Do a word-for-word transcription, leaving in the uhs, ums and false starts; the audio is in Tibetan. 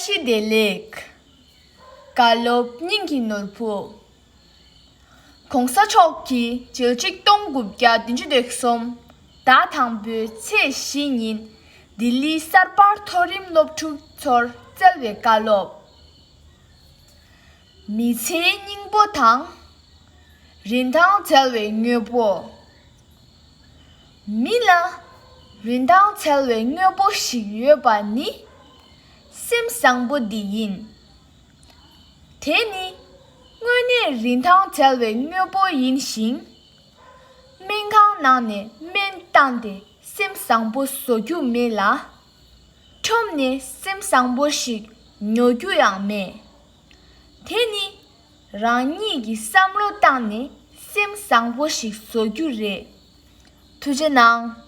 བཀྲ་ཤིས་བདེ་ལེགས། བཀའ་སློབ་སྙིང་གི་ནོར་བུ། ༸གོང་ས་མཆོག་གིས་ཕྱི་ལོ་ཆིག་སྟོང་དགུ་བརྒྱ་བདུན་ཅུ་དོན་གསུམ་ཟླ་དང་པོའི་ཚེས་བཞི་ཉིན་ལྡི་ལི་གསར་སྤར་མཐོ་རིམ་སློབ་ཕྲུག་ཚོར་བསྩལ་བའི་བཀའ་སློབ། མི་ཚེའི་སྙིང་པོ་དང་། རིན་ཐང་བྲལ་བའི་དངོས་པོ། མི་ལ་རིན་ཐང་བྲལ་བའི་དངོས་པོ་ཞིག་ཡོད་པ་ནི་སེམས་བཟང་པོ་འདི་ཡིན། དེ་ནི་དངོས་གནས་རིན་ཐང་བྲལ་བའི་དངོས་པོ་ཡིན་ཞིང་། སྨན་ཁང་ནང་ནས་སྨན་བཏང་སྟེ་སེམས་བཟང་པོ་བཟོ་རྒྱུ་མེད་ལ། ཁྲོམ་ནས་སེམས་བཟང་པོ་ཞིག་ཉོ་རྒྱུ་ཡང་མེད། དེ་ནི་རང་ཉིད་ཀྱི་བསམ་བློ་བཏང་ནས་སེམས་བཟང་པོ་ཞིག་བཟོ་རྒྱུ་རེད། ཐུགས་རྗེ་གནང་།